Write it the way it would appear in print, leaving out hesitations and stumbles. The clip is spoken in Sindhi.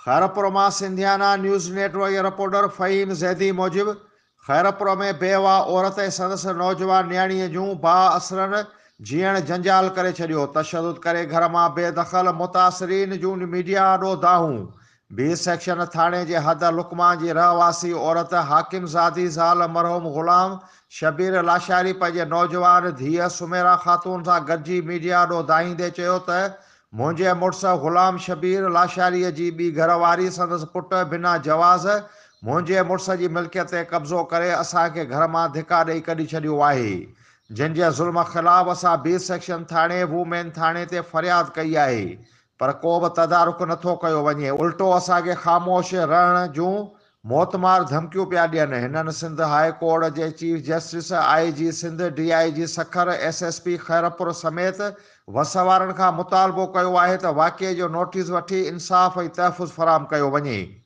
خيرپور مان سنڌيانا نيوز نيٽ ورڪ جي رپورٽر فهيم زيدي موجب خيرپور ۾ بيواهه عورت ۽ سندس نوجوان نياڻيء جون بااثرن جيئڻ جنجال ڪري ڇڏيو، تشدد ڪري گهر مان بي دخل، متاثرين جون ميڊيا آڏو دانهون، بي سيڪشن ٿاڻي جي حد لقمان جي رهواسي عورت حاڪم زادي زال مرحوم غلام شبير لاشاري پنهنجي نوجوان ڌيء سميرا خاتون سان گڏجي ميڊيا آڏو دانهيندي چيو ته منهنجي مڙس غلام شبير لاشاريء جي ٻي گهر واري سندس پٽ بنا جواز منهنجي مڙس جي ملڪيت تي قبضو ڪري اسان کي گهر مان ڌڪا ڏئي ڪڍي ڇڏيو آهي جن جي ظلم خلاف اسان بي سيڪشن ٿاڻي وومين ٿاڻي تي فرياد ڪئي آهي پر ڪو به تدارڪ نٿو ڪيو وڃي الٽو اسان کي خاموش رهڻ جون موتمار ڌمڪيون پيا ڏين. هنن سنڌ هاء ڪورٽ جي chief justice, I G Sindh, D I G Sukkur, S S P Khairpur سميت وس وارن کان مطالبو ڪيو آهي ته واقعي جو نوٽيس وٺي انصاف ۽ تحفظ فراهم ڪيو وڃي.